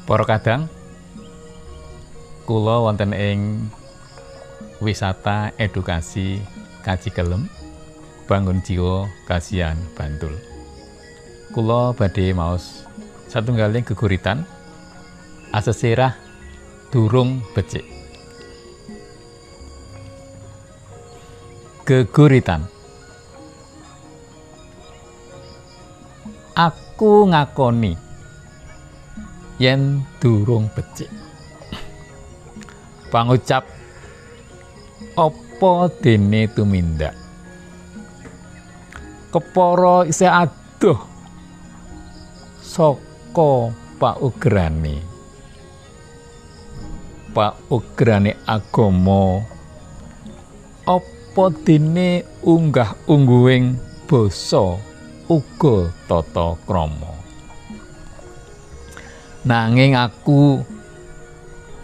Para kadang, kula wonten ing wisata edukasi Kaji Kelem, Bangun Jiwa, Kasihan, Bantul. Kula badhe maos satunggaling geguritan asesirah durung becik. Geguritan. Aku ngakoni yen durung becik. Pangucap apa dene tumindak? Kepara isih adoh saka paugerane. Paugerane agama apa dene unggah-ungguhing basa uga tata krama. Nanging aku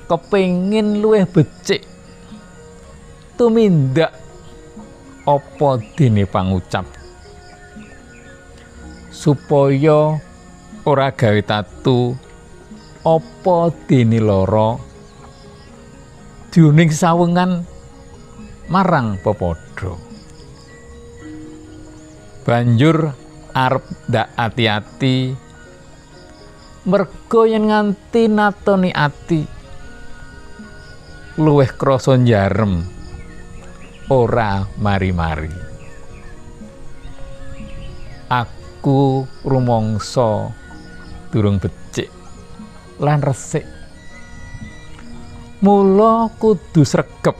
kepengin luwih becik tumindak apa dene pangucap supaya ora gawe tatu apa dene lara juning sawengan marang pepadha. Banjur arep ndak ati-ati merga yen nganti natoni ati luwih krasa njarem ora mari-mari. Aku rumangsa durung becik lan resik, mula kudu sregep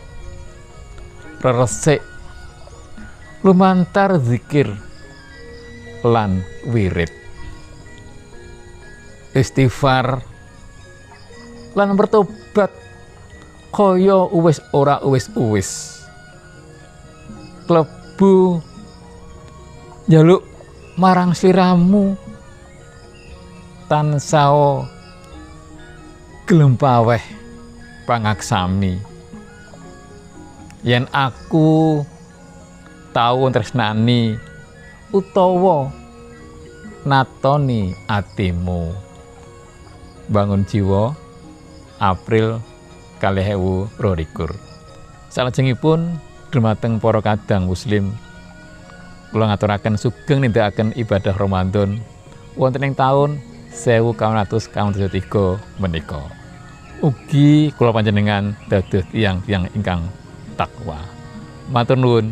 reresik lumantar zikir lan wirid, istighfar lan bertobat kaya uwis ora uwis-uwis. Klebu njaluk marang sliramu tansah gelem paweh pangaksami. Yen aku tau tresnani utawa natoni atimu. Bangun Jiwa, April 2022. Salajengipun dumateng para kadang muslim, kula ngaturaken sugeng nindakaken ibadah Ramadan wonten ing taun 1443 menika. Ugi kula panjenengan dados tiyang-tiyang ingkang takwa. Matur nuwun.